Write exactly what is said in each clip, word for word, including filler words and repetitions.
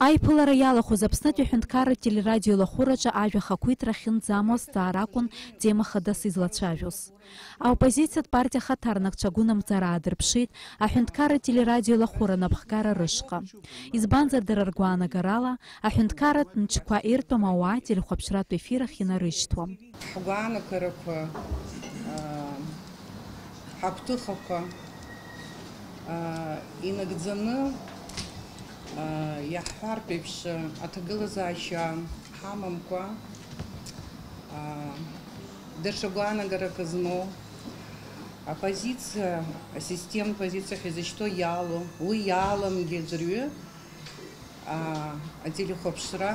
Аиԥылара иалахәыз Аԥснытәи аҳәынҭқарратә телерадиоеилахәыраҿы ажәа ахақәиҭра ахьынӡамоу азҵаара акәын тема хадас излацәажәоз. Аоппозициатә партиа ахаҭарнакцәа агәынамӡара аадырԥшит аҳәынҭқарратә телерадиоеилахәыра анапхгара рышҟа. Избанзар, дара ргәаанагарала, аҳәынҭқарратә мчқәа иртәым ауаа телехәаԥшратә ефир ахь инарышьҭуам. Ҳгәаанагарақәа, аа, ҳагәҭыхақәа, аа, инагӡаны, аа, иаҳҳәартә еиԥш, аҭагылазаашьа ҳамамкәа, аа, даҽа гәаанагарак змоу апозициа, асистемтә позициа ҳәа изышьҭоу иалоу, уи иаламгьы аӡәырҩы, аа, ателехәаԥшра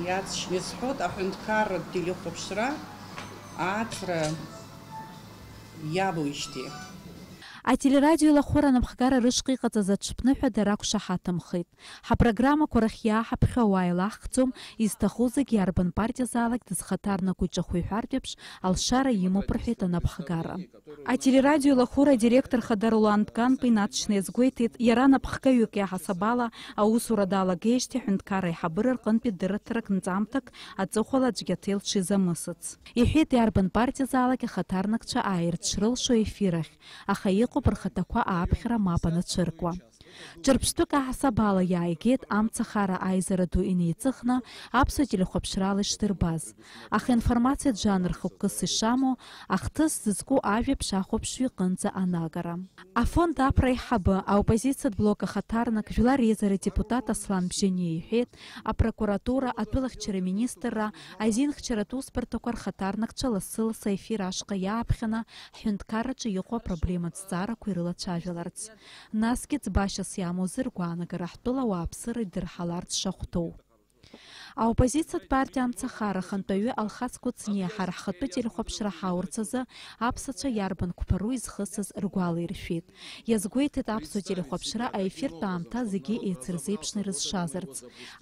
иаҵшьны исҳәоит, аҳәынҭқарратә телехәаԥшра ааҵра иавоижьҭеи. Ателерадиоеилахәыра анапхгара рышҟа иҟаҵаз аҽыԥныҳәа дара ақәшаҳаҭымхеит. Ҳапрограммақәа рахь иааҳаԥхьо ауаа еилаҳхӡом, изҭаху зегь иарбан партиазаалак дызхаҭарнакуа иҿахәы иҳәартә еиԥш, алшара имоуп, рҳәеит анапхгара. Ателерадиоеилахәыра адиректор хада Ролан Тканба инаҵшьны иазгәеиҭеит, иара напхгаҩык иаҳасаб ала аусура далагеижьҭеи аҳәынҭқарра аиҳабыра рҟынтәи дырраҭарак нҵамҭак аҵыхәала аӡәгьы аҭел дшизамысыц. Иҳәеит, иарбан партиазаалак ахаҭарнакцәа ааирц шрылшо ефир ахь, аха иҟоуп рхаҭақәа ааԥхьара мап анацәыркуа. Ҿырԥштәык аҳасаб ала иааигеит амцахара аизара ду инеиҵыхны аԥсуа телехәаԥшрала ишдырбаз, аха информациатә жанр хықәкыс ишамоу, ахҭыс зызку ажәабжь ахәаԥшҩы иҟынӡа анагара. Афонд Аԥра аиҳабы, аоппозициатә блок ахаҭарнак, жәлар реизара адепутат Аслан Бжьаниа иҳәеит, апрокуратура, атәылахьчара министрра, азинхьчаратә усбарҭақәа рхаҭарнакцәа лассы-лассы аефир ашҟа иааԥхьаны ҳҳәынҭқарраҿы иҟоу апроблематә зҵаарақәа ирылацәажәаларц. Насгьы ӡбашьас иамоу ргәаанагара ҳтәыла ауааԥсыра идырҳаларц шахәҭоу. Аоппозициатә партиа Амцахара ахантәаҩы Алхас Кәыҵниа ҳара ҳхатәы телехәаԥшра ҳаурц азы аԥсацәа иарбан қәԥару изхысыз ргәалаиршәеит. Иазгәеиҭеит аԥсуа телехәаԥшра аефиртә аамҭа зегьы еицырзеиԥшны ирызшазарц,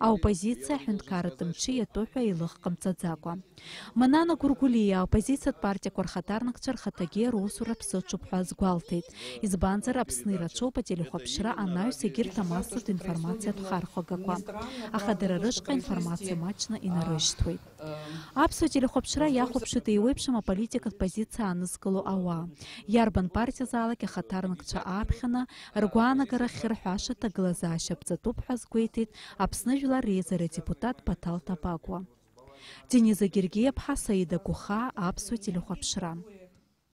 аоппозициа аҳәынҭқарратә мчы иатәу ҳәа еилых ҟамҵаӡакәа. Манана Гәыргәлиа аоппозициатә партиақәа рхаҭарнакцәа рхаҭагьы русура ԥсыҽуп ҳәа азгәалҭеит. Избанзар, Аԥсны ирацәоуп ателехәаԥшра анаҩс егьырҭ амассатә информациатә хархәагақәа, аха дара рышҟа информациа маҷны инарышьҭуеит. Аԥсуа телехәаԥшра иахәаԥшуеит еиуеиԥшым аполитикатә позициа аанызкыло ауаа. Иарбан партиазаалак ахаҭарнакцәа ааԥхьаны ргәаанагара ахьырҳәаша ҭагылазаашьа ԥҵатәуп ҳәа азгәеиҭеит Аԥсны Жәлар Реизара адепутат Баҭал Ҭабагәуа. Дениза Гергиаԥҳа, Саида Гәыхаа, Аԥсуа телехәаԥшра.